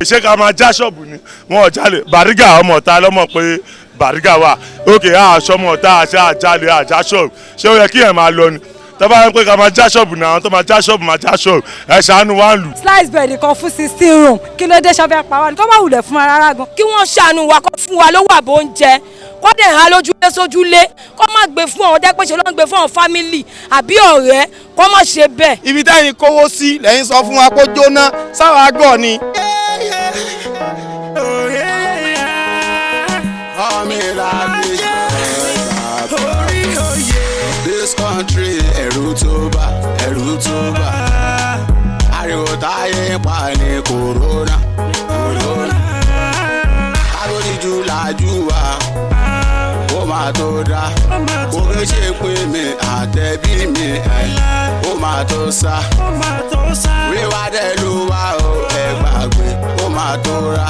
Ṣé ká máa já ṣọ́ọ̀bù ni? Wọn ò jalè. Bàrígà, ọmọ ọ̀tá lọ́mọ pé Bàrígà wà ókè. Aṣọ ọmọ ọ̀tá àṣà àjálè àjá ṣọ́ọ̀bù. Ṣé ó yẹ kí ẹ̀ máa lọ ni? Tó bá yẹn pé ká máa já ṣọ́ọ̀bù ni, àwọn tó máa já ṣọ́ọ̀bù máa já ṣọ́ọ̀bù. Ẹ ṣàánú wa ń lù. Slice bread kan fún 16 room, kí ló dé? Ṣọ́fẹ́ pa wá ní kó má wulẹ̀ fún wa rárá gan. Kí wọ́n ṣàánú wa, kó fún wa lówó àbò oúnjẹ, kó dẹ̀ há lójúlé sójúlé, kó má gbé fún àwọn dẹ́pẹ́ ṣe ló ń gbé fún àwọn family àbí ọ̀rẹ́, kó má ṣe bẹ́ẹ̀. Ibi táyìn kówó sí lẹ́yìn sọ fún wa kó jóná, sáwà gọ̀ ni. This country, ẹ̀rù tó bá, ẹ̀rù tó bá, ariwo táyé ń pa ní corona corona. Kárólíjú làjú wa, ó máa tó dá. Kò kí ṣe pé mi àtẹ̀bí mi ẹ̀, ó máa tó sá. Wíwá dẹ̀ ló wá o, ẹ gbàgbé, ó máa tó ra.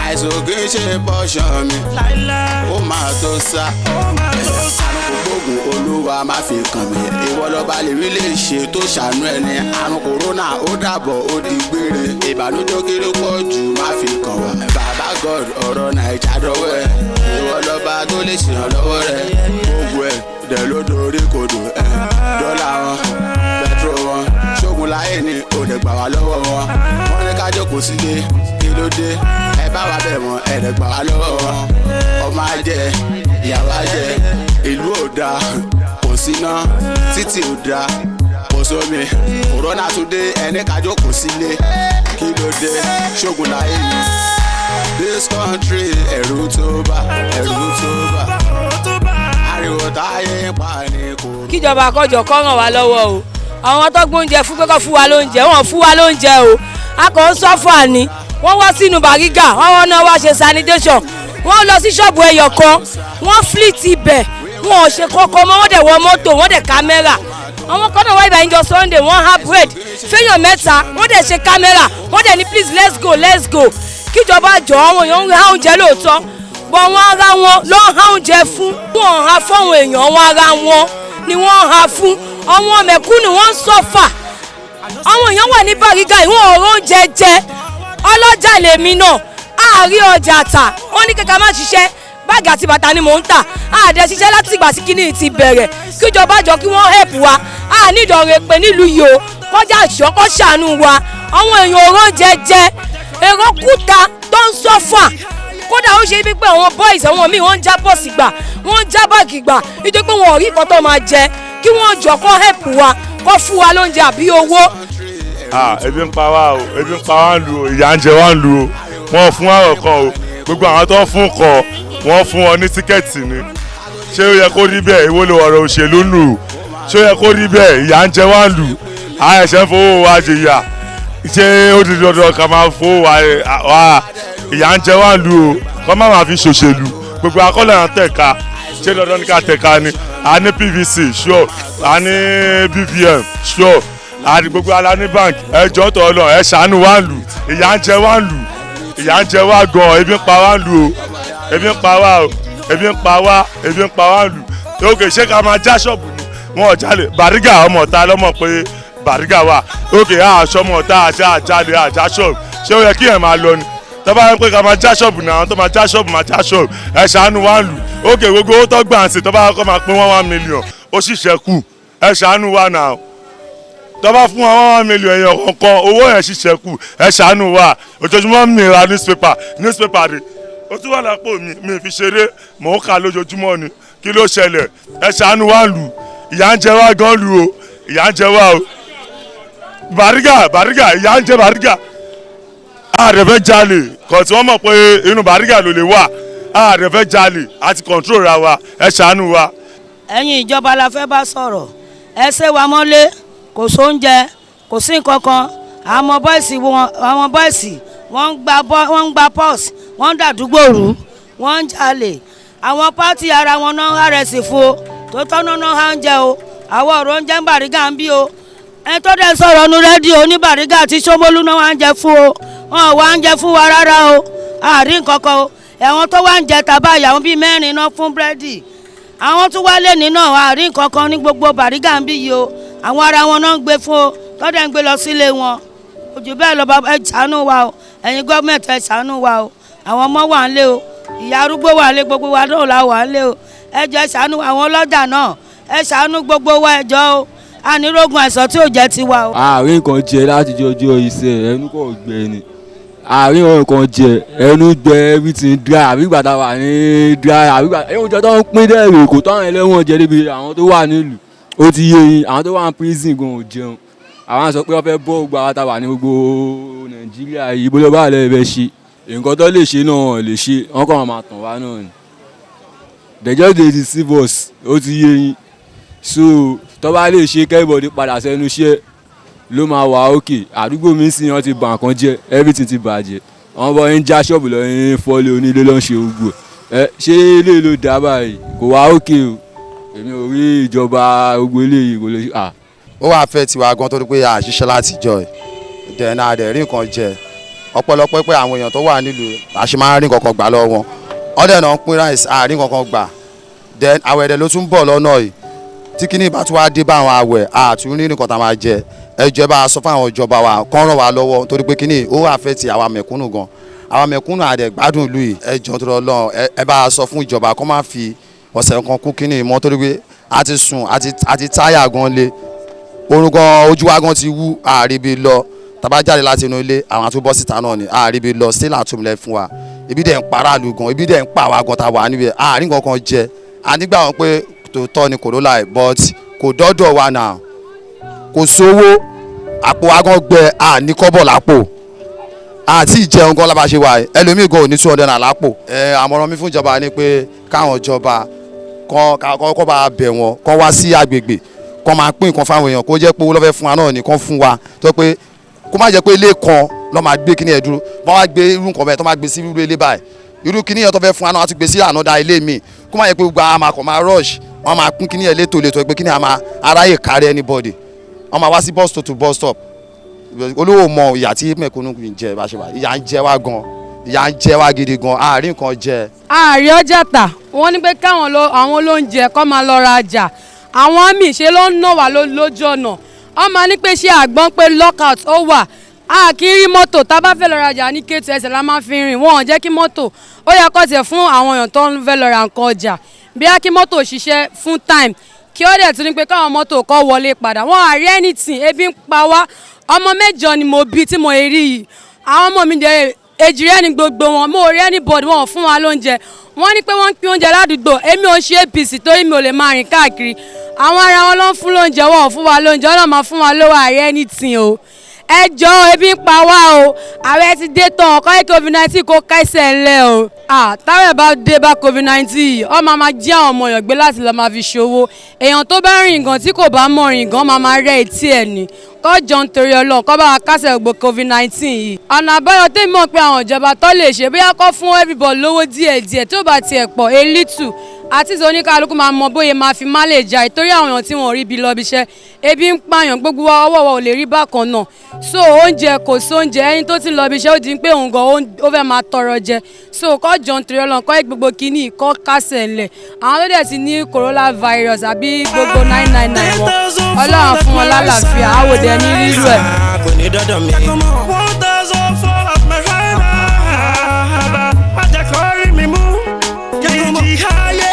Àìsàn kì í ṣe pọ́ṣán mi, ó máa tó sá. Àrùn kò gbógun, olúwa má fi kàn mí. Ìwọ lọ́ba lè rí lè ṣe tó ṣàánú ẹni. Àrùn kòrónà, ó dàbọ̀, ó di gbére. Ìbànújẹ́ kéré pọ̀ jù, má fi kàn wá. Bàbá God, ọ̀rọ̀ Nàìjà dọ́wọ́ ẹ̀. Ìwọ lọ́ba tó lè ṣèrànlọ́wọ́ rẹ̀. Gbogbo ẹ̀ dẹ̀ ló dorí kodò ẹ̀. Dọ́là wọn, pẹtrol wọn, ṣógun láyé ni ò lè gbà wá lọ́wọ́ wọn. Wọ́n ní ká jókòó sílé, kí ló dé? Ẹ bá wa bẹ̀ wọ́n, ẹ lè gbà wá lọ́wọ́ wọn. Ọmọ ajẹ, ìyàwó ajẹ, ìlú ò dáa, kò síná, títì ò dáa, kò sómi. Kòrónà tún dé, ẹni ká jókòó sílé, kí ló dé? Ṣógun láyé ni. This country, ẹ̀rù tó bá, ẹ̀rù tó bá, ariwo táyé ń pa ní kò. Kíjọba kọjọ kó ràn wá lọ́wọ́ o. Àwọn tó gbóúnjẹ fún pé kó fún wa lóúnjẹ, wọn fún wa lóúnjẹ o. A kàn ń sọ́fà ni. Wọ́n wá sínú Bàrígà, wọ́n wọ́n náà wá ṣe sanitation. Wọ́n lọ sí ṣọ́ọ̀bù ẹyọ kan, wọ́n flit ibẹ̀, wọn ò ṣe kọ́kọ́ mọ́. Wọ́n dẹ̀ wọ mọ́tò, wọ́n dẹ̀ kámẹ́rà. Àwọn kan náà wá ibà ìjọ Sunday, wọ́n há bread fẹ́yàn mẹ́ta, wọ́n dẹ̀ ṣe kámẹ́rà, wọ́n dẹ̀ ní, "Please, let's go, let's go." Kíjọba jọ, àwọn èèyàn ń há oúnjẹ lóòótọ́, bọ́ wọn ara wọn ló ń há oúnjẹ fún. Wọn há fáwọn èèyàn wọn, ara wọn ni wọ́n há fún. Àwọn mẹ̀kúnnù, wọ́n ń suffer. Àwọn èèyàn wà ní Bàrígà, ìwọ̀n ọ̀rọ̀ oúnjẹ jẹ. Ọlọ́jà lèmi náà, àárí ọjà tà. Wọ́n ní kẹ́kẹ́ má ṣiṣẹ́. Báàgì àti bàtà ni mò ń tà. Àdẹ ṣiṣẹ́ láti ìgbà tí kíní ti bẹ̀rẹ̀. Kíjọba jọ, kí wọ́n help wa. A nídọ̀rẹ̀ pé nílùú yìí o, kọjá àṣọ kọ́ ṣàánú wa. Àwọn èèyàn ọ̀rọ̀ oúnjẹ jẹ, èrò kúta tó ń suffer. Kódà ó ṣe bí pé àwọn boys, àwọn míì, wọ́n ń já bọ́ọ̀sì gbà, wọ́n ń já báàgì gbà, nítorí pé wọn ò rí nǹkan tó máa jẹ. Kí wọ́n jọ, kó help wa, kó fún wa lóúnjẹ àbí owó. Ah, ebi ń pa wá o, ebi ń pa wá ń lu o, ìyà ń jẹ wá ń lu o. Wọn fún àwọn kan o. Gbogbo àwọn tó ń fún kọ, wọ́n fún wọn ní ticket ni. Ṣé ó yẹ kó rí bẹ́ẹ̀? Ìwọ lè ọ̀rọ̀ òṣèlú nù. Ṣé ó yẹ kó rí bẹ́ẹ̀? Ìyà ń jẹ wá ń lù. Àìṣẹ́ ń fowó wa jìyà. Ṣé ó di dandan ká máa fowó wa? Ìyà ń jẹ wá ń lù o. Kọ́ má máa fi ṣòṣèlú. Gbogbo akọ́lẹ̀ à ń tẹ̀ka. Ṣé dandan ní ká tẹ̀ka ni? A ní PVC, sure. A ní BVN, sure. A ní gbogbo ala ní bank. Ẹ jọ̀ọ́ tọ̀ lọ, ẹ ṣàánú wá ń lù. Ìyà ń jẹ wá ń lù, ìyà ń jẹ wá gan. Ebi ń pa wá ń lù o, ebi ń pa wá o, ebi ń pa wá, ebi ń pa wá ń lù. Ókè, ṣé ká máa já ṣọ́ọ̀bù ni? Wọn ò jalè. Bàrígà, ọmọ ọ̀tá lọ́mọ pé Bàrígà wà ókè. Aṣọ ọmọ ọ̀tá àṣà àjálè àjá ṣọ́ọ̀bù. Ṣé ó yẹ kí ẹ̀ máa lọ ni? Tó bá yẹn pé ká máa já ṣọ́ọ̀bù ni, àwọn tó máa já ṣọ́ọ̀bù máa já ṣọ́ọ̀bù. Ẹ ṣàánú wa ń lù. Ókè, gbogbo owó tó gbà ń sè, tó bá kọ́ máa pín 1 1 million, ó sì ṣẹ́kù. Ẹ ṣàánú wa náà. Tó bá fún wa 1 1 million èèyàn kọ̀ọ̀kan, owó yẹn sì ṣẹ́kù. Ẹ ṣàánú wa. Ojoojúmọ́ mi ra newspaper, newspaper rè, ó tún wà lápò mi, mi fi ṣeré, mò ń kà lójoojúmọ́ ni. Kí ló ṣẹlẹ̀? Ẹ ṣàánú wa lù. Ìyà ń jẹ wá gan lù o, ìyà ń jẹ wá o. Bàrígà, Bàrígà, ìyà ń jẹ Bàrígà. Ààrẹ fẹ́ jalè kàn tí wọ́n mọ̀ pé inú Bàrígà ló lè wà. Ààrẹ fẹ́ jalè àti control ra wa. Ẹ ṣàánú wa. Ẹ̀yin ìjọba la fẹ́ bá sọ̀rọ̀. Ẹ ṣe wa mọ́lé, kò sóúnjẹ, kò sí nǹkan kan. Àwọn boys wọn, àwọn boys wọ́n ń gba pọ́s, wọ́n ń dàdúgbò rú, wọ́n ń jalè. Àwọn party ara wọn náà ń hárẹ̀sì fún o, tó tọ́nà náà ń jẹ o. Àwọn ọ̀rọ̀ oúnjẹ ń Bàrígà ń bí o. Ẹni tó dẹ̀ sọ̀rọ̀ nu rédíò ní Bàrígà àti Ṣómólú náà wá ń jẹ fún o. Wọn ò wá ń jẹ fún wa rárá o, àárín nǹkan kan o. Ẹ̀wọ̀n tó wá ń jẹ tàbá, àwọn bíi mẹ́rin náà fún búrẹ́dì. Àwọn tó wá lé ní náà, àárín nǹkan kan ní gbogbo Bàrígà ń bí yìí o. Àwọn ara wọn náà ń gbé fún o, tó dẹ̀ ń gbé lọ sílé wọn. Ojú bẹ́ẹ̀ lọ. Bá ẹ ṣàánú wa o. Ẹ̀yin gọ́ọ̀mẹ̀ntì, ẹ ṣàánú wa o. Àwọn ọmọ wà ń lé o, ìyá arúgbó wà ń lé, gbogbo wa náà la wà ń lé o. Ẹ jọ̀ọ́, ẹ ṣàánú àwọn ọlọ́jà náà, ẹ ṣàánú gbogbo wa. Ẹ jọ̀ọ́ o, ànírógun àìsàn tí ò jẹ́ tiwa o. Àárín kan jẹ láti jọjọ iṣẹ́, ẹnu kò gbẹ ni. Àárín nǹkan jẹ, ẹnu gbẹ, everything dry. Àbí ìgbà tá a wà ní dry, àbí ìgbà oúnjẹ tó ń pín dẹ́rẹ̀ kò tó àwọn ẹlẹ́wọ̀n jẹ débi àwọn tó wà nílùú. Ó ti yé yín, àwọn tó wà ní prison gan ò jẹun. Àwọn sọ pé wọ́n fẹ́ bọ́ gbogbo àwọn tá a wà ní gbogbo Nàìjíríà yìí, bó ló bá lẹ́ fẹ́ ṣe nǹkan tó lè ṣe náà, wọ́n lè ṣe, wọ́n kàn máa tàn wá náà ni. They just dey deceive us. Ó ti yé yín. So tó bá lè ṣe k'everybody padà sẹ́nu iṣẹ́ ló máa wà òkè. Àdúgbò mi sì, wọ́n ti bà nǹkan jẹ́, everything ti bàjẹ́. Wọ́n bọ́ ń já ṣọ́ọ̀bù lọ, ń fọ́lé onílé, ló ń ṣe gbogbo ẹ̀. Ṣé ilé ló dá báyìí? Kò wá òkè o. Èmi ò rí ìjọba gbogbo eléyìí kò lè à. Ó wàá fẹ́ tiwa gan torí pé a ṣiṣẹ́ láti jọ ẹ̀ dẹ̀ náà dẹ̀ rí nǹkan jẹ. Ọ̀pọ̀lọpọ̀ pé àwọn èèyàn tó wà nílùú, a ṣe máa ń rí nǹkan kan gbà lọ́wọ́ wọn. Ọ̀dẹ̀ náà ń pín rice, a rí nǹkan kan gbà. Then àwẹ̀ dẹ̀ ló tún bọ̀ lọ́nà yìí. Tí kíní bá tún wá dé bá àwọn àwẹ̀, a tún rí nǹkan tá a máa jẹ. Ẹ jọ̀ọ́, ẹ bá a sọ fún àwọn ìjọba wa kán ràn wá lọ́wọ́ torí pé kíní ó wà fẹ́ ti àwa mẹ̀kúnnù gan. Àwa mẹ̀kúnnù àdẹ̀ gbádùn ìlú yìí. Ẹ jọ̀ọ́, tó lọ, ẹ bá a sọ fún ìjọba kó má fi ọ̀sẹ̀ kan kún kíní mọ́ torí pé a ti sùn, a ti táyà gan lé orun gan, ojú wa gan ti wú, àríbi lọ. Tàbá jáde láti inú ilé, àwọn àtúbọ̀ síta náà ni àríbi lọ sí làtúmọ̀lẹ̀ fún wa. Ibi dẹ̀ ń paráàlú gan, ibi dẹ̀ ń pa àwa gan ta wà níbẹ̀, àárín kankan jẹ. A nígbà wọn pé tòótọ́ ni corona, but kò dọ́dọ̀ wa náà. Kò sówó, àpò wa gan gbẹ, à ní kọ́bọ̀ lápò, àti ìjẹun gan lábàá ṣe wà. Ẹlòmíì gan ò ní 200 naira lápò. Ẹ àmọ̀ràn mi fún ìjọba ni pé káwọn ìjọba kọ́ kọ́ bá bẹ̀ wọ́n, kọ́ wá sí agbègbè, kọ́ máa pín nǹkan fáwọn èèyàn. Kó jẹ́ pé owó lọ́fẹ́ fún wa náà ni kọ́ fún wa, tó pé kó má jẹ́ pé ilé kan lọ́ máa gbé kíní ẹ̀ dúró. Wọ́n wá gbé irú nǹkan bẹ́ẹ̀ tó máa gbé sí irú ilé báyìí, irú kíní yẹn tó fẹ́ fún wa náà, wọ́n á tún gbé sí ànádà ilé mi. Kó má jẹ́ pé gbogbo àwọn máa kàn máa rush. Wọ́n máa pín kíní ẹ̀ létò létò pé kíní àmà aráyè kárí anybody. Wọ́n máa wá sí bus stop to bus stop. Olówó mọ ìyà tí mẹ̀kúnnù ń jẹ bá ṣe wà. Ìyà ń jẹ wá gan, ìyà ń jẹ wá gidi gan, àárín nǹkan jẹ. Ààrẹ ọjà tà, wọ́n ní pé káwọn lọ, àwọn olóúnjẹ kọ́ máa lọ rajà. Àwọn àmì ṣe ló ń ná wà lójú ọ̀nà. Wọ́n máa ní pé ṣé àgbọ́n pé lockout ó wà, a kì í rí mọ́tò. Tá a bá fẹ́ lọ rajà ní Kétu, ẹsẹ̀ la máa fi rìn. Wọ́n ò jẹ́ kí mọ́tò ó yẹ kó tiẹ̀ fún àwọn èèyàn tó ń fẹ́ lọ ra nǹkan ọjà, bí a kí mọ́tò ṣiṣẹ́ fún time, kí ó dẹ̀ tún ní pé káwọn mọ́tò kọ́ wọlé padà. Wọ́n á rí anything. Ebi ń pa wá. Ọmọ 8 ni mo bí tí mo rí yìí. Àwọn ọmọ mi jẹ́ èjìrẹ́ ni gbogbo wọn. Mo rí anybody, wọn ò fún wa lóúnjẹ. Wọ́n ní pé wọ́n ń pín oúnjẹ ládùúgbò. Èmi ò ṣe APC torí mi ò lè máa rìn káàkiri. Àwọn ara wọn ló ń fún lóúnjẹ, wọn ò fún wa lóúnjẹ. Ọlọ́run máa fún wa lówó ààrẹ anything o. Ẹ jọ̀ọ́, ebi ń pa wá o. Ààrẹ ti dé tán, ọkọ COVID-19 kó kẹsẹ̀ ńlẹ̀ o. Táwọn ẹ̀ bá dé bá COVID-19 yìí, ọ máa máa jí àwọn ọmọ èèyàn gbé láti lọ́ọ́ máa fi ṣòwò. Èèyàn tó bá rìn gan tí kò bá mọ̀ rìn gan, máa máa rẹ́ etí ẹ̀ ní kọ́ jọ. Nítorí Ọlọ́run, kọ́ bá wa kásẹ̀ gbogbo COVID-19 yìí. Ọ̀nà àbáyọ tèmi mọ̀ pé àwọn ìjọba tó lè ṣe, bóyá kọ́ fún everybody lówó díẹ̀díẹ̀, tó bá tiẹ̀ pọ̀ a little, àti ìṣe oníkálukú máa mọ bóyá máa fi má lè jà, ìtorí àwọn èèyàn tí wọn ò rí ibi lọ ibi iṣẹ́, ebi ń pààyàn. Gbogbo wa, ọwọ́ wa ò lè rí bákan náà. So oúnjẹ, kò sóúnjẹ. Ẹni tó ti lọ ibi iṣẹ́, ó di pé òun gan ó fẹ́ máa tọrọ jẹ. So kọ́ jọ, nítorí Ọlọ́run, kọ́ gbogbo kínní kọ́ kásẹ̀ ńlẹ̀. Àwọn tó dẹ̀ ti ní coronavirus àbí gbogbo 999 wọn, Ọlọ́run fún wọn lálàáfíà, àwòdẹ ní rírú ẹ̀. Kò ní dọ́dọ̀ mi. 1004 of my rider. Má jẹ́ kó rí mi mú. Ìjì ayé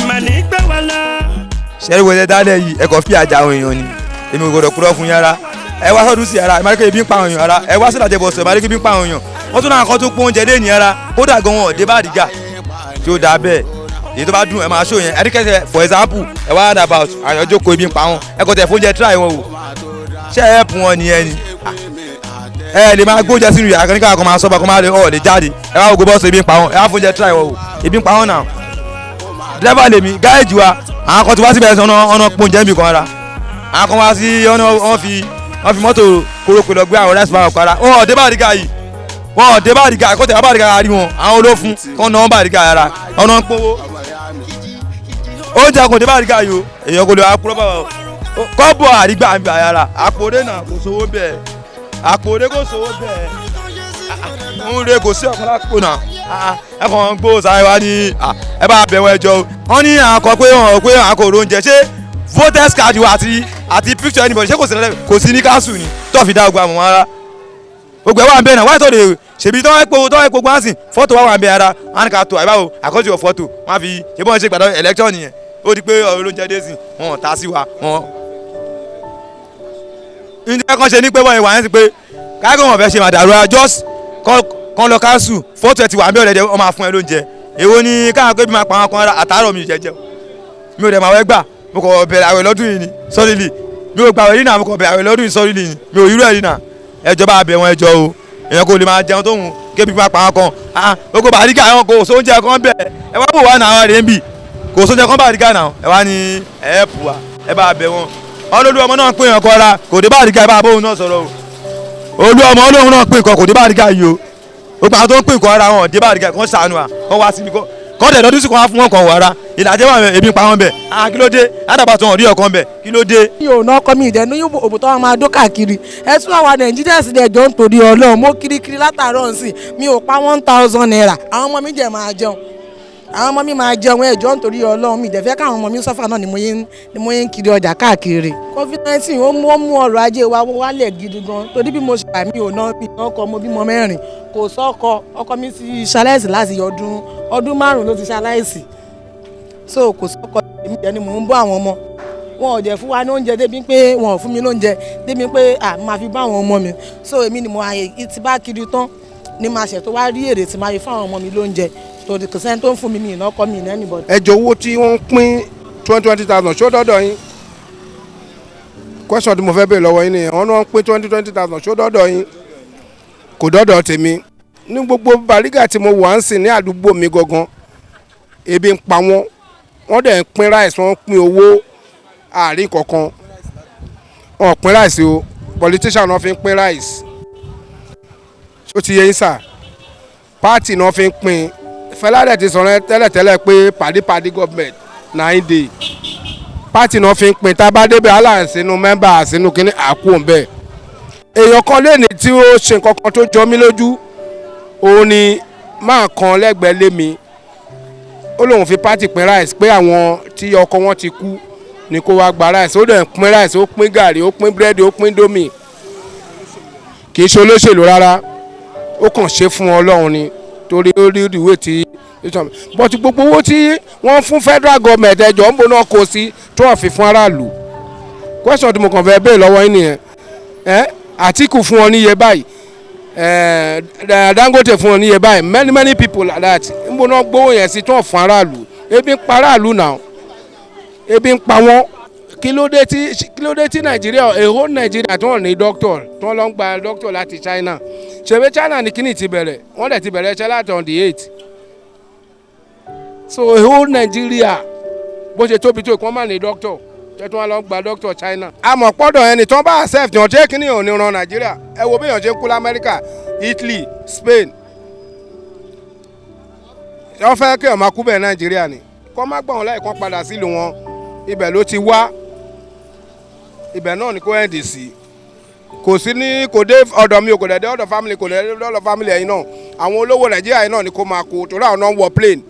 mà ní gbé wa lọ. Ṣẹ́rí wọlé dálẹ̀ yìí, ẹ kàn fi àjà àwọn èèyàn ni. Èmi ò gbọdọ̀ kúrọ́ fún yàrá. Ẹ wá sọ́dún sí ara, ẹ máa rí pé ebi ń pa àwọn èèyàn ara. Ẹ wá sọ́dọ̀ àjẹbọ̀sọ̀, ẹ máa rí pé ebi ń pa àwọn èèyàn. Wọ́n tún náà kọ́ tó pọ́n oúnjẹ dé ní ara, kódà gan wọn ò dé Bàdígà tí ó dáa bẹ́ẹ̀. Èyí tó bá dùn, ẹ máa ṣó yẹn. Ẹ̀ríkẹ́sẹ̀, for example, ẹ wá roundabout, àyàn jókòó, ebi ń pa wọn. Ẹ kò tẹ̀ fóúnjẹ try wọn wò. Ṣé ẹ help wọn nìyẹn ni? Ẹ lè máa gbóúnjẹ sínú yàrá kan ní káwọn kan máa sọ́ba kan máa lè ọ̀ lè jáde. Ẹ wá gbogbo bọ́ọ̀sì, ebi ń pa wọn. Ẹ wá fóúnjẹ try wọn wò, ebi ń pa wọn náà. Dírẹ́fà lèmi, gáréjì wa, àwọn kan ti wá síbẹ̀, ọ̀nà ọ̀nà pọ́njẹ́ níbi kan ra. Àwọn kan wá sí ọ̀nà, wọ́n fi mọ́tò kórópè lọ gbé àwọn rice bag para. Wọn ò dé Bàdígà yìí, wọn ò dé Bàdígà kó tẹ̀ wá Bàdígà rí wọn. Àwọn olófun kọ́ náà Bàdígà rárá, ọ̀nà ń pọ́nwó oúnjẹ kò dé Bàdígà yìí o. Èèyàn kò lè wá kúrọ́ bàbá o, kọ́bọ̀ àrígbà ń bẹ̀ yàrá. Àpòdé náà kò sówó bẹ́ẹ̀, àpòdé kò sówó bẹ́ẹ̀, ń re kò sí ọ̀kan lápò náà. Ẹ kàn ń gbó sáré wá ní ẹ bá bẹ̀ wọ́n, ẹjọ́ o. Wọ́n ní àwọn kan pé wọ́n pé àwọn kò róúnjẹ. Ṣé voters card wa àti picture anybody, ṣé kò sí lẹ́lẹ́, kò sí ní council ni tó fi dá ogun àmọ́ wọn rárá? Gbogbo ẹ̀ wà ń bẹ̀ náà wáyé tó lè ṣèbí tó wáyé tó wáyé gbogbo àǹsìn fọ́tò wà wà ń bẹ̀ ara wọn á ní ká tó àbáwò àkọ́jù ọ̀ fọ́tò wọn á fi ṣe bọ́n ṣe gbàdọ̀ election nìyẹn. Ó di pé ọ̀rọ̀ ló ń jẹ dé sí wọn ò ta sí wa wọn. Ǹjẹ́ kàn ṣe ní pé wọ́n ìwà yẹn ti pé káàkiri wọn fẹ́ ṣe màdàrú ara just kàn lọ council, fọ́tò ẹ̀ ti wà ń bẹ̀ ọ̀rẹ́dẹ̀, wọ́n máa fún ẹ lóúnjẹ. Èwo ni káwọn pé bí máa pa àwọn kan àtàárọ̀? Mi jẹjẹ, mi ò dẹ̀ máa wẹ́ gbà. Mo kọ̀ bẹ̀rẹ̀ àwẹ̀ lọ́dún yìí ni sọ́rílì. Mi ò gbà àwẹ̀ yìí náà, mo kọ̀ bẹ̀rẹ̀ àwẹ̀ lọ́dún yìí sọ́rílì ni. Mi ò rírọ̀ ẹ̀ yìí náà. Ẹjọ́ bá bẹ̀ wọ́n, ẹjọ́ o. Èèyàn kò lè máa jẹun tóun kébi máa pa àwọn kan. Ah, gbogbo Bàrígà àwọn kò sóúnjẹ kan bẹ̀. Ẹ wá bò wá náà rèé ń bì, kò sóúnjẹ kan Bàrígà náà. Ẹ wá ní ẹ pù wá, ẹ bá bẹ̀ wọ́n. Olú ọmọ náà pín ọkọ ra kò dé Bàrígà, ẹ bá bóun náà sọ̀rọ̀ o. Olú ọmọ olóhùn náà pín nǹkan kò dé Bàrígà yìí o. Gbogbo àwọn tó ń pín nǹkan ara wọn dé Bàrígà, kàn ṣàánú wa, kàn wá síbi kọ́ dẹ̀ lọ́dún sí kan wá fún wọn kan wà ra ìlàjẹ́ wà. Ebi ń pa wọn bẹ̀. Ah, kí ló dé? Àdàbà tó hàn rí ọkàn bẹ̀, kí ló dé? Mi ò ná ọkọ mi ìdẹ́nu yóò òbò tó wà máa dó káàkiri. Ẹ tún àwa Nàìjíríà sílẹ̀, ẹjọ́ ń torí Ọlọ́run. Mo kirikiri látàárọ̀ nsìn, mi ò pa ₦1,000. Àwọn ọmọ mi jẹ́ máa jẹun, àwọn ọmọ mi máa jẹun. Ẹjọ́ ń torí Ọlọ́run, mi ìdẹ̀fẹ́ káwọn ọmọ mi suffer náà ni mo yẹn ń kiri ọjà káàkiri. COVID-19 ó mú ọrọ̀ ajé wa wálẹ̀ gidi gan, torí bí mo ṣe wà, mi ò ná mi ná ọkọ. Mo bímọ mẹ́rin, kò sọ́kọ. Ọkọ mi ti ṣaláìsí láti ọdún 5 ló ti ṣaláìsí, so kò sọ́kọ. Èmi jẹ́ ni mò ń bọ́ àwọn ọmọ. Wọn ò jẹ́ fún wa ní oúnjẹ débi pé wọn ò fún mi lóúnjẹ débi pé à máa fi bá àwọn ọmọ mi. So èmi ni mo àyè ti bá kiri tán ni màá ṣẹ̀ tó wá rí èrè tí máa fi fún àwọn ọmọ mi lóúnjẹ, torí kò sẹ́ni tó ń fún mi, mi ìná ọkọ mi ìná anybody. Ẹjọ, owó tí wọ́n ń pín 20,000, ṣó dọ́dọ̀ yín? Question tí mo fẹ́ béèrè lọ́wọ́ yín nìyẹn. Wọ́n náà ń pín 20,000, ṣó dọ́dọ̀ yín? Kò dọ́dọ̀ tèmi. Ní gbogbo Bàrígà tí mo wà ń sìn, ní àdúgbò mi gangan, ebi ń pa wọ́n. Wọ́n dẹ̀ ń pín rice, wọ́n ń pín owó, àárín kankan wọn ò pín rice o. Politician náà fi ń pín rice, ṣó ti yé yín sà? Party náà fi ń pín. Fẹlá dẹ̀ ti sọ̀rọ̀ tẹ́lẹ̀tẹ́lẹ̀ pé party party government na im dey. Party náà fi ń pín. Tá a bá débẹ̀, aláǹsínú member àsínú kínní àkú òǹbẹ̀. Èèyàn kan lẹ́ni tí ó ṣe nǹkan kan tó jọ mí lójú, òun ni máa kan lẹ́gbẹ̀ẹ́ lé mi. Ó lóun fi party pín rice, pé àwọn tí ọkọ wọn ti kú ni kó wá gba rice. Ó dẹ̀ ń pín rice, ó pín gàrí, ó pín búrẹ́dì, ó pín dómì. Kì í ṣe olóṣèlú rárá, ó kàn ṣe fún Ọlọ́run ni, torí ó rí ìwé tí. But gbogbo owó tí wọ́n fún federal government, ẹjọ́ ń bọ̀ náà kó sí tí wọ́n fi fún aráàlú? Question tí mo kàn fẹ́ béèrè lọ́wọ́ yín nìyẹn. Ẹ Àtíkù fún wọn níye báyìí, ẹ Dangote fún wọn níye báyìí, many many people like that. Ń bọ̀ náà gbówó yẹn sí tí wọ́n fún aráàlú? Ebi ń pa aráàlú náà, ebi ń pa wọ́n. Kí ló dé tí Nàìjíríà, èho Nàìjíríà, tí wọ́n ní doctor, tí wọ́n lọ ń gba doctor láti China? Ṣèbí China ní kíní ti bẹ̀rẹ̀? Wọ́n dẹ̀ ti bẹ̀rẹ̀ iṣẹ́ láti on the 8. So èho Nàìjíríà, bó ṣe tóbi tó, ìkún máa ní doctor tẹ́ tí wọ́n lọ ń gba doctor China. Àmọ́ pọ́dọ̀ ẹni tí wọ́n bá accept yàn ṣé kíní ò ní ran Nàìjíríà? Ẹ wo bí èèyàn ṣe ń kú lamẹ́ríkà, Italy, Spain. Wọ́n fẹ́ kí ọmọ kú bẹ́ẹ̀ Nàìjíríà ni kọ́ má gbọ̀n láì kán padà sílùú wọn. Ibẹ̀ ló ti wá, ibẹ̀ náà ni kò end sí. Kò sí ní kò dé ọ̀dọ̀ mi ò, kò dẹ̀ dé ọ̀dọ̀ family, kò dẹ̀ dé ọ̀dọ̀ family ẹ̀yin náà. Àwọn olówó Nàìjíríà yìí náà ni kò máa kó, torí àwọn náà ń wọ plane,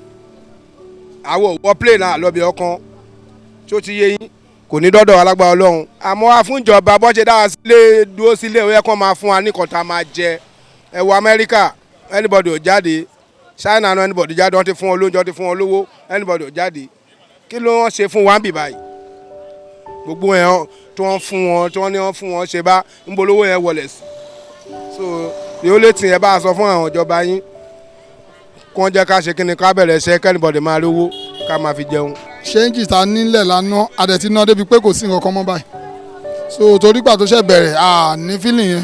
àwọn ò wọ plane náà lọ́bì ọkàn. Tí ó ti yé yín, kò ní dọ́dọ̀ alágbára Ọlọ́run. Àmọ́ àfúnjọba bọ́ ṣe dára sílé dúró sílé, ó yẹ kó máa fún wa ní nǹkan tá a máa jẹ. Ẹ wo Amẹ́ríkà, anybody ò jáde. China náà, anybody jáde? Wọ́n ti fún wọn lóúnjẹ, wọ́n ti fún wọn lówó, anybody ò jáde. Kí ló wọ́n ṣe fún wa ń bì báyìí? Gbogbo yẹn tí wọ́n fún wọn, tí wọ́n ní wọ́n fún wọn ṣe bá ń bolówó yẹn wọlé sí. So the only thing ẹ bá a sọ fún àwọn ìjọba yín, kí wọ́n jẹ́ ká ṣe kíni, ká bẹ̀rẹ̀ iṣẹ́, kí anybody máa rówó ká máa fi jẹun. Change ta nílẹ̀ lánàá, adẹ̀tí ná débi pé kò sí nǹkan kan mọ́ báyìí. So torí gbà tó ṣẹ̀ bẹ̀rẹ̀, à ní feeling yẹn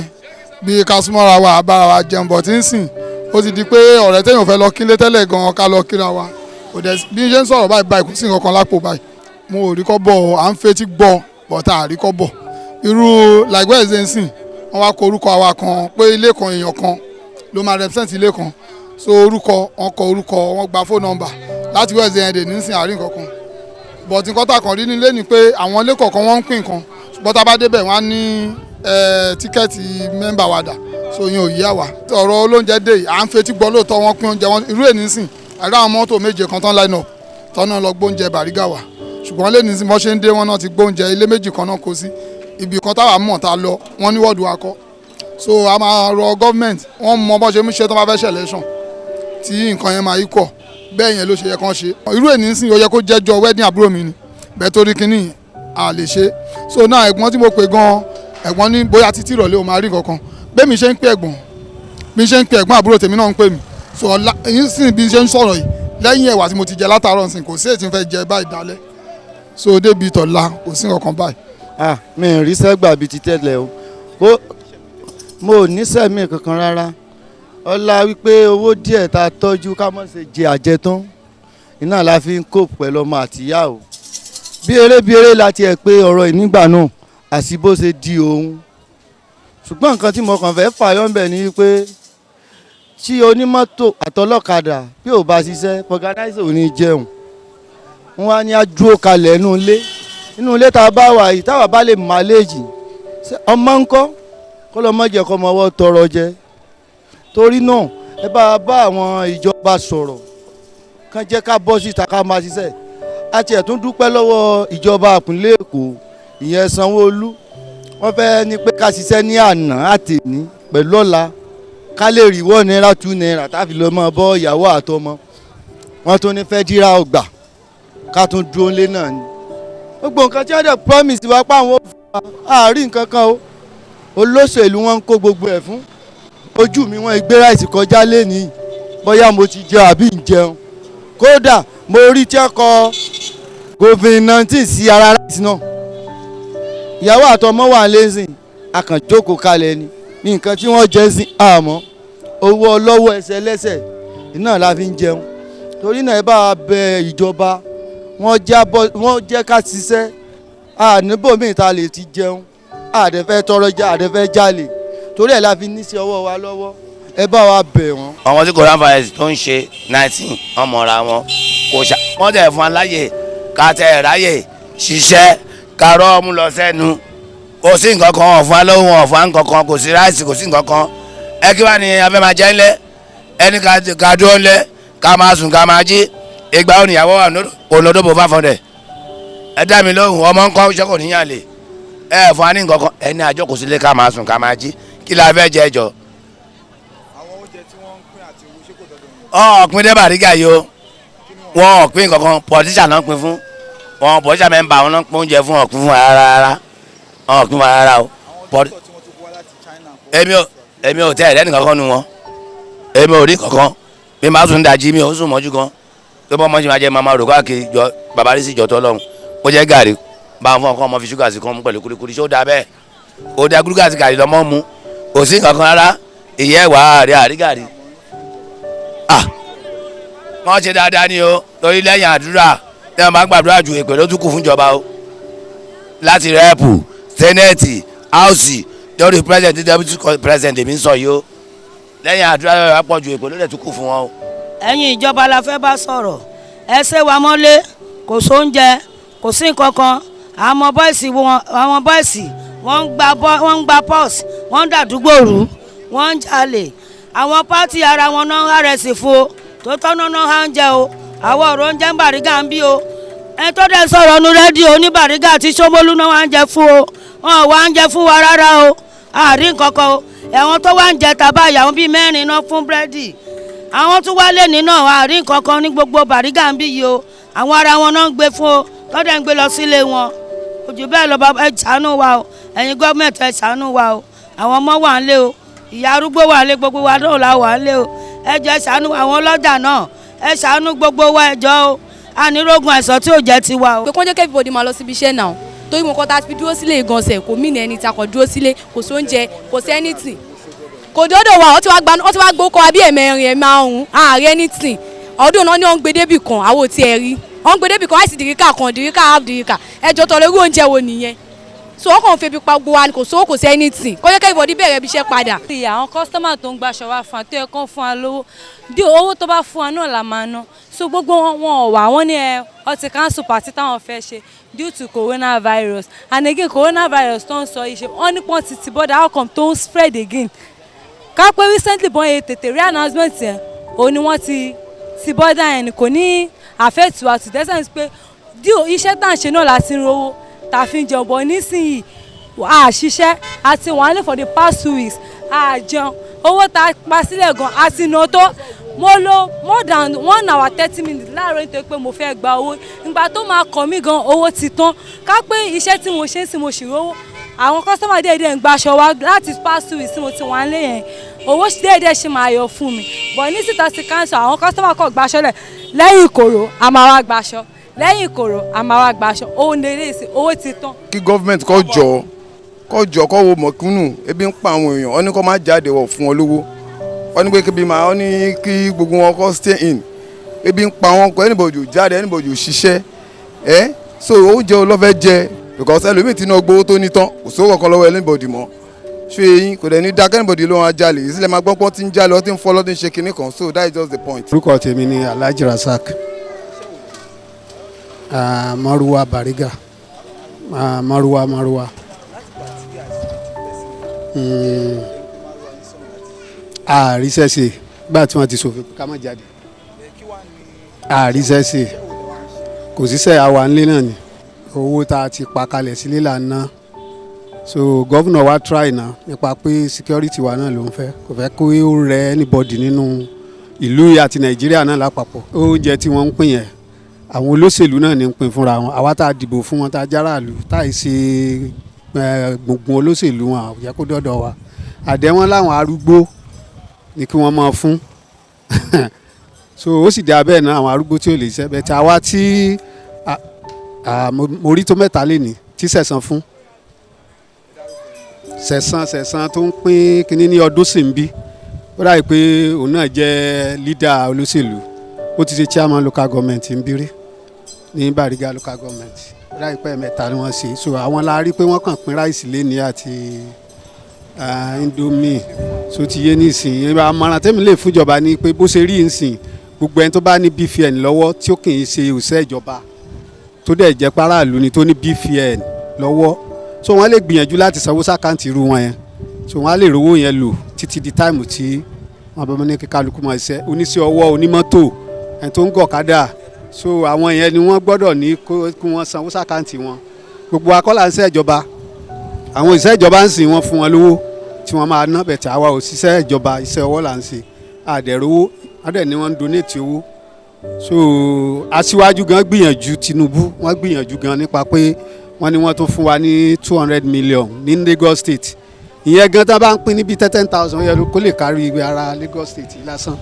bí ká súnmọ́ra wa, àbára wa jẹun bọ̀ tí ń sìn. Ó ti di pé ọ̀rẹ́ téèyàn fẹ́ lọ kílé tẹ́lẹ̀ gan-an, ká lọ kíra wa, kò dẹ̀ bí n ṣe ń sọ̀rọ̀ báyìí báyìí, kò sí nǹkan kan lápò báyìí. Mo ò rí kọ́ bọ̀, à ń fetí gbọ́ bọ̀tà àrí kọ́ bọ̀. Irú like Wednesday ń sìn, wọ́n wá kọ orúkọ àwa kan pé ilé kan, èèyàn kan ló máa represent ilé kan. So orúkọ wọn, kọ orúkọ wọn, gba phone number láti Wednesday yẹn dè ní sìn, àrí nǹkan kan. But nǹkan tá a kàn rí nílé ni pé àwọn ilé kọ̀ọ̀kan wọ́n ń pín nǹkan, ṣùgbọ́n tá a bá débẹ̀, wọ́n á ní ticket member wa dà. So yẹn ò yí àwa. Ọ̀rọ̀ olóúnjẹ dé yìí, à ń fetí gbọ́ lóòótọ́ wọ́n pín oúnjẹ wọn. Irú èní sìn, àrí àwọn mọ́tò méje kan tán line up tọ́nà lọ gbóúnjẹ Bàrígà wá, ṣùgbọ́n lẹ́ni sí bọ́n ṣe ń dé, wọn náà ti gbóúnjẹ. Ilé méjì kan náà kó sí ibì kan táwa mọ̀ tá a lọ, wọ́n ní wọ́ọ̀dù wa kọ́. So a máa rọ government, wọ́n mọ bọ́n ṣe ń ṣe tó bá fẹ́ ṣe election tí nǹkan yẹn máa equal. Bẹ́ẹ̀ yẹn ló ṣe yẹ kán ṣe. Irú èní sìn, ó yẹ kó jẹ́jọ́ wedding àbúrò mi ni bẹ́ẹ̀, torí kínní a lè ṣe. So náà, ẹ̀gbọ́n tí mo pè gan, ẹ̀gbọ́n ní bóyá títí ìrọ̀lẹ́ o máa rí nǹkan kan. Bẹ́ẹ̀ mi ṣe ń pè ẹ̀gbọ́n, bí ṣe ń pè ẹ̀gbọ́n àbúrò tèmi náà ń pè mí. So ọ̀la yín sìn, bí ṣe ń sọ̀rọ̀ yìí, lẹ́yìn ẹ̀wà tí mo ti jẹ látàárọ̀ sìn, kò sí èyí tí mo fẹ́ jẹ báyìí dálẹ́. So débi tọ̀la, kò sí nǹkan kan báyìí. Ah, mi ì ríṣẹ́ gbà bíi ti tẹ́lẹ̀ o. Kó mo ò níṣẹ́ mi kankan rárá. Ọlá wípé owó díẹ̀ tá a tọ́jú ká má ṣe jẹ àjẹtán iná la fi ń kó pẹ̀lú ọmọ àtìyá o. Bí eré bí eré la tiẹ̀ pé ọ̀rọ̀ ìnígbà náà àti bó ṣe di òun. Ṣùgbọ́n nǹkan tí mo kàn fẹ́ fàyọ́ ńbẹ̀ ni wípé tí onímọ́tò àtọlọ́kadà bí ò bá ṣiṣẹ́, fọgànáìsì ò ní jẹun. Wọ́n á ní á dúró kalẹ̀ nínú ilé, nínú ilé tá a bá wà yìí, táwa bá lè màléèjì ọmọ ńkọ́, kó lọ́ mọ́ jẹ́ kọ́ ọmọ ọwọ́ tọrọ jẹ. Torí náà, ẹ bá bá àwọn ìjọba sọ̀rọ̀, kàn jẹ́ ká bọ́ síta ká máa ṣiṣẹ́. A tiẹ̀ tún dúpẹ́ lọ́wọ́ ìjọba ìpínlẹ̀ Èkó, ìyẹn Sanwó-Olú. Wọ́n fẹ́ ní pé ká ṣiṣẹ́ ní àná àtẹ̀ní pẹ̀lú ọ̀la, ká lè rí ₦1, ₦2 táfi lọ mọ́ bọ́ ìyàwó àtọmọ. Wọ́n tún ní federal ọgbà ká tún dúró lé náà ni. Gbogbo nǹkan tí wọ́n dẹ̀ promise wa pé àwọn ò fún wa, àárín nǹkan kan o. Olóṣèlú wọn ń kó gbogbo ẹ̀ fún. Ojú mi, wọ́n gbé rice kọjá lénìí, bóyá mo ti jẹun àbí ń jẹun. Kódà mo rí tí wọ́n kọ COVID-19 sí ara rice náà. Ìyàwó àtọmọ wà lẹ́sìn, akànjókòó kalẹ̀ ni ní nǹkan tí wọ́n jẹ́ sí àmọ́ owó ọlọ́wọ́ ẹsẹ̀ lẹ́sẹ̀ iná la fi ń jẹun. Torí náà, ẹ bá wa bẹ ìjọba, wọ́n jábọ́, wọ́n jẹ́ ká ṣiṣẹ́. Àníbòmíì ta lè ti jẹun, àdẹ́fẹ́ tọrọ jẹ, àdẹ́fẹ́ jalè, torí ẹ̀ la fi ní sí ọwọ́ wa lọ́wọ́. Ẹ bá wa bẹ̀ wọ́n. Àwọn tí coronavirus tó ń ṣe 19, wọ́n mọ̀ra wọn kò ṣá. Wọ́n tẹ̀ fún wa láyè ká tẹ̀ ráyè ṣiṣẹ́, ká rọ́ ọmú lọ sẹ́nu. Kò sí nǹkan kan, wọ́n fún wa lọ́wọ́, wọn fún wa nǹkan kan, kò sí rice, kò sí nǹkan kan. Ẹ kí wàá ní abẹ́ máa jẹ́ ńlẹ̀ ẹni ká dúró ńlẹ̀, ká máa sùn, ká máa jí. Ìgbà wo níyàwó wà kò lọ́dọ̀ bò 500? Ẹ dá mi lóhùn. Ọmọ ńkọ́? Iṣẹ́ kò níyàn lè ẹ fún wa ní nǹkan kan. Ẹni àjọ kò sílé, ká máa sùn, ká máa jí, kí la fẹ́ jẹ jọ? Ọ̀pin dé Bàrígà yìí o, wọn ò pín kankan. Politician náà pín fún wọn, politician member wọn náà pín oúnjẹ fún. Ọ̀pin fún wa rárá rárá, wọn ò pín wa rárá o. Èmi ò tẹ́ ẹ̀rẹ́ nìkan kan nu wọn. Èmi ò rí kankan. Mi máa sùn dájí, mi ò sùn mọ́jú gan tó bọ́ mọ́jú máa jẹ́ máa rò káàkiri jọ. Bàbá rí sí ìjọ tó lọ́hùn, ó jẹ́ gàrí bá wọn fún ọkọ ọmọ fi ṣúgà sí kan mú pẹ̀lú kúrikúri. Ṣó dáa bẹ́ẹ̀? Ó dáa kúrikúri àti gàrí lọ́mọ́ mu, kò sí kankan rárá. Ìyẹ́ wà á rí àrí gàrí. Wọ́n ṣe dáadáa ni o, torí lẹ́yìn àdúrà tí wọ́n bá gbàdúrà ju, èpè ló tún kù fún ìjọba o. Láti rep, senate, house, lórí president, deputy president, èmi ń sọ yìí o, lẹ́yìn àdúrà yóò pọ̀ ju, èpè ló dẹ̀ tún kù fún wọn o. Ẹ̀yin ìjọba la fẹ́ bá sọ̀rọ̀. Ẹ ṣe wa mọ́lé, kò sóúnjẹ, kò sí nǹkan kan. Àwọn boys wọn, àwọn boys wọ́n ń gba pọ́s, wọ́n ń dàdúgbò rú, wọ́n ń jalè. Àwọn party ara wọn náà ń hárẹ̀sì fún o, tó tọ́nà náà há ń jẹ o. Àwọn ọ̀rọ̀ oúnjẹ ń Bàrígà ń bí o. Ẹ tó dẹ̀ sọ̀rọ̀ nu rédíò ní Bàrígà àti Ṣómólú náà wá ń jẹ fún o. Wọn ò wá ń jẹ fún wa rárá o, àárín nǹkan kan o. Ẹ̀wọ̀n tó wá ń jẹ tàbá, àwọn bíi mẹ́rin náà fún búrẹ́dì, àwọn tún wá lé nínú, àárín nǹkan kan ní gbogbo Bàrígà ń bí yìí o. Àwọn ara wọn náà ń gbé fún o, tọ́dẹ̀ ń gbé lọ sílé wọn. Ojú bẹ́ẹ̀ lọ. Bàbá, ẹ ṣàánú wa o. Ẹ̀yin gọ́ọ̀mẹ̀ntì, ẹ ṣàánú wa o. Àwọn ọmọ wà ń lé o, ìyá arúgbó wà ń lé, gbogbo wa náà la wà ń lé o. Ẹ jọ̀ọ́, ẹ ṣàánú àwọn ọlọ́jà náà, ẹ ṣàánú gbogbo wa. Ẹ jọ̀ọ́ o, ànírógun àìsàn tí ò jẹ́ tiwa o. Pé kó jẹ́ kí everybody máa lọ síbi iṣẹ́ náà, torí mo kọ́ tá a fi dúró sílé ìgànsẹ̀ kò mí ní ẹni tí a kàn dúró sílé. Kò sóúnjẹ, kò sí anything, kò dọ́dọ̀ wa. Ó ti wá gbókọ̀ wa bí ẹ̀mẹrin, ẹ̀márùn-ún, ààrẹ anything. Ọdún náà ni wọ́n ń gbé débì kan, àwọn ò tiẹ̀ rí. Wọ́n ń gbé débì kan láìsí dìríkà kan, dìríkà, half dìríkà. Ẹjọ́ tọ̀rọ̀, irú oúnjẹ wo nìyẹn? So wọ́n kàn ń febi pa gbogbo wa ni. Kò sówó, kò sí anything. Kó jẹ́ kí everybody bẹ̀rẹ̀ ibi iṣẹ́ padà. Àwọn customer tó ń gbaṣọ wá fún wa, tó yẹ kán fún wa lówó dí, owó tó bá fún wa náà la máa ná. So gbogbo wọn, wọn ò wá. Wọ́n ní ẹ ọ ti cancel party táwọn fẹ́ ṣe due to coronavirus. And again, coronavirus tó ń sọ yìí, ṣe wọ́n ní pọ́n ti border, how come tó ń spread again? Ká pé recently bọ́n yẹ tètè rí announcement yẹn, òun ni wọ́n ti border yẹn ni kò ní affect wa to the extent pé dí iṣẹ́ tá à ń ṣe náà láti ń rówó tá a fi ń jẹun bọ̀. Nísìnyìí, a ṣiṣẹ́ àti wọ́n á lè for the past 2 weeks. A jẹun. Owó tá a pa sílẹ̀ gan a ti ná tó. Mo lò more than 1 hour 30 minutes láàárọ̀ nítorí pé mo fẹ́ gba owó. Ìgbà tó máa kàn mí gan, owó ti tán. Ká pé iṣẹ́ tí mo ṣe ń sìn, mo sì rówó. Àwọn customer déédéé ń gbaṣọ wá láti past 2 weeks tí mo ti wà nílé yẹn, owó déédéé ṣe máa yọ fún mi. But ní síta ti cancel, àwọn customer kọ̀ gbaṣọ lẹ̀. Lẹ́yìn ìkòrò, a máa wá gbaṣọ. Lẹ́yìn ìkòrò, a máa wá gbaṣọ. Owó ní eré ìsìn, owó ti tán. Kí government kó jọ, kó jọ, kó wo mọ̀kúnnù. Ebi ń pa àwọn èèyàn. Wọ́n ní kó má jáde, wọ̀ fún wọn lówó. Wọ́n ní pé kébi máa, wọ́n ní kí gbogbo wọn kó stay in. Ebi ń pa wọn kọ, anybody ò jáde, anybody ò ṣiṣẹ́ ẹ́. So oúnjẹ wo ló fẹ́ jẹ? Because ẹlòmíì tí náà gbowó tó ní tán, kò sówó kankan lọ́wọ́ anybody mọ́. Ṣé eyín kò dẹ̀ ní dákẹ́? Anybody ló wọn jalè ìsílẹ̀ máa gbọ́n pọ́n tí ń jalè, wọ́n ti ń fọ́ lọ́dún, ṣe kinní kan. So that is just the point. Orúkọ tèmi ni Alhaji Rasaq, Maruwa Bariga, Maruwa, Maruwa. Àríṣẹ́ṣe gbà tí wọ́n ti ṣòfin pé ká má jáde, àríṣẹ́ṣe, kò síṣẹ́, àwa ńlé náà ni. Owó tá a ti pa kalẹ̀ sílé là ń ná. So governor wa try náà nípa pé security wa náà ló ń fẹ́, kò fẹ́ kó ó rẹ anybody nínú ìlú yìí àti Nàìjíríà náà lápapọ̀. Oúnjẹ tí wọ́n ń pín yẹn, àwọn olóṣèlú náà ní ń pín fúnra wọn. Àwa tá a dìbò fún wọn, tá a járàlú, tá a ṣe gbùngbùn olóṣèlú wọn, àwọn jẹ́ kó dọ́dọ̀ wa. Àdẹ́wọ́n láwọn arúgbó ni kí wọ́n máa fún. So ó sì dá bẹ́ẹ̀ náà, àwọn arúgbó tí ò lè ṣiṣẹ́ bẹ́ẹ̀ tí àwa tí mo rí tó mẹ́ta lé ní tí sẹ̀sán fún sẹ̀sán sẹ̀sán tó ń pín kínní ní ọdún sì ń bí. Ó dàbí pé òun náà jẹ́ leader olóṣèlú. Ó ti ṣe chairman local government ń bí rí ní Bariga local government. Ó dàbí pé ẹ̀mẹ́ta ni wọ́n ṣe. So àwọn la rí pé wọ́n kàn pín rice léni àti Indomie. So ti yé nísìnyí. Àmọ̀ràn tẹ́mi lè fúnjọba ni pé bó ṣe rí nísìnyí, gbogbo ẹni tó bá ní BVN lọ́wọ́, tí ó kì í ṣe òṣìṣẹ́ ìjọba, tó dẹ̀ jẹ́ paráàlú ni, tó ní BVN lọ́wọ́, so wọ́n lè gbìyànjú láti sanwó sí account irú wọn yẹn. So wọ́n á lè rówó yẹn lò títí di time tí wọ́n bá ní kí kálukú máa ṣiṣẹ́. Oníṣẹ́ ọwọ́, onímọ́tò, ẹni tó ń gọ̀kadà, so àwọn yẹn ni wọ́n gbọ́dọ̀ ní kí wọ́n sanwó sí account wọn. Gbogbo akọ́là ń ṣe ìjọba, àwọn òṣìṣẹ́ ìjọba ń sìn, wọ́n fún wọn lówó tí wọ́n máa ná bẹ̀tẹ̀. Àwa òṣìṣẹ́ ìjọba, iṣẹ́ ọwọ́ là ń ṣe, àdẹ̀rówó àdẹ̀ ni wọ́n ń donate owó. So aṣíwájú gan gbìyànjú, Tinubu, wọ́n gbìyànjú gan nípa pé wọ́n ní wọ́n tún fún wa ní 200 million ní Lagos State. Ìyẹn gan tá a bá ń pín níbi 10,000, yẹ kó lè kárí ara Lagos State yìí lásán.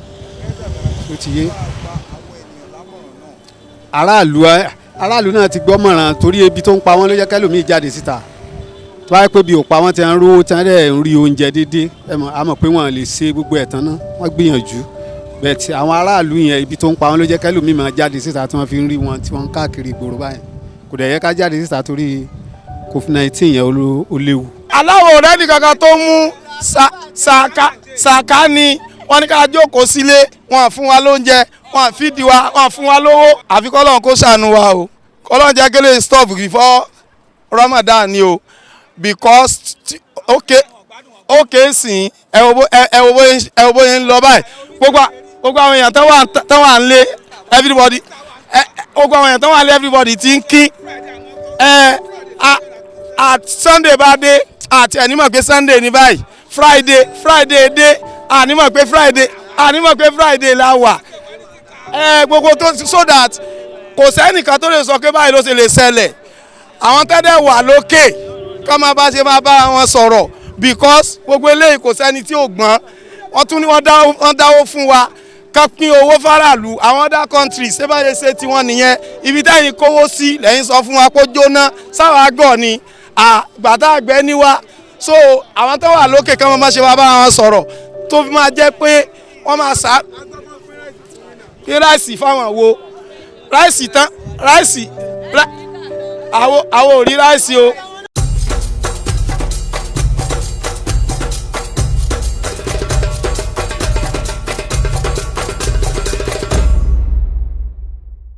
Ó ti yé aráàlú. Aráàlú náà ti gbọ́ mọ̀ràn torí ebi tó ń pa wọ́n ló jẹ́ kẹ́lòmíì jáde síta. Tó bá yẹ pé bí ò pa wọ́n, ti ń rówó, tí wọ́n dẹ̀ ń rí oúnjẹ déédéé, ẹ mọ̀, a mọ̀ pé wọ́n lè ṣe gbogbo ẹ̀ tán náà. Wọ́n gbìyànjú bẹ́ẹ̀ tí àwọn aráàlú yẹn, ibi tó ń pa wọ́n ló jẹ́ kẹ́lòmíì máa jáde síta, tí wọ́n fi ń rí wọn tí wọ́n ń káàkiri ìgboro báyìí. Kò dẹ̀ yẹ ká jáde síta torí COVID-19 yẹn, ó léwu. Aláwọ̀ ọ̀rẹ́ nìkankan tó mú ṣàká ni wọ́n ní ká jókòó sílé. Wọ́n fún wa lóúnjẹ, wọ́n fìdí wa, wọ́n fún wa lówó. Àfi kọ́lọ́run kó ṣàánú wa o. Kọ́lọ́run jẹ́ kí lè stop before Ramadan ni o, because okay sìn, ẹ wo bó ń lọ báyìí. Gbogbo àwọn èèyàn tó wà ń lé, everybody ẹ, gbogbo àwọn èèyàn tó wà ń lé, everybody ti ń kí ẹ. At Sunday bá dé, àti ẹni mọ̀ pé Sunday ní báyìí. Friday dé, àní mọ̀ pé Friday, àní mọ̀ pé Friday la wà ẹ. Gbogbo tó, so that kò sẹ́nìkan tó lè sọ pé báyìí ló ṣe lè ṣẹlẹ̀. Àwọn tẹ́lẹ̀ wà lókè ká máa bá ṣe máa bá wọn sọ̀rọ̀, because gbogbo eléyìí, kò sẹ́ni tí ò gbọ́n. Wọ́n tún ní wọ́n dáwó fún wa, ká pín owó faraàlú. Àwọn other countries, ṣé báyìí ṣe tiwọn nìyẹn? Ibi táyìn kówó sí lẹ́yìn sọ fún wa kó jóná, sáwà gọ̀ ni àgbàtà àgbẹ̀ ní wa. So àwọn tó wà lókè kí wọ́n máa ṣe máa bá wọn sọ̀rọ̀, tó fi máa jẹ́ pé wọ́n máa sá kí rice fáwọn wo rice tán rice. Àwọn ò rí rice o.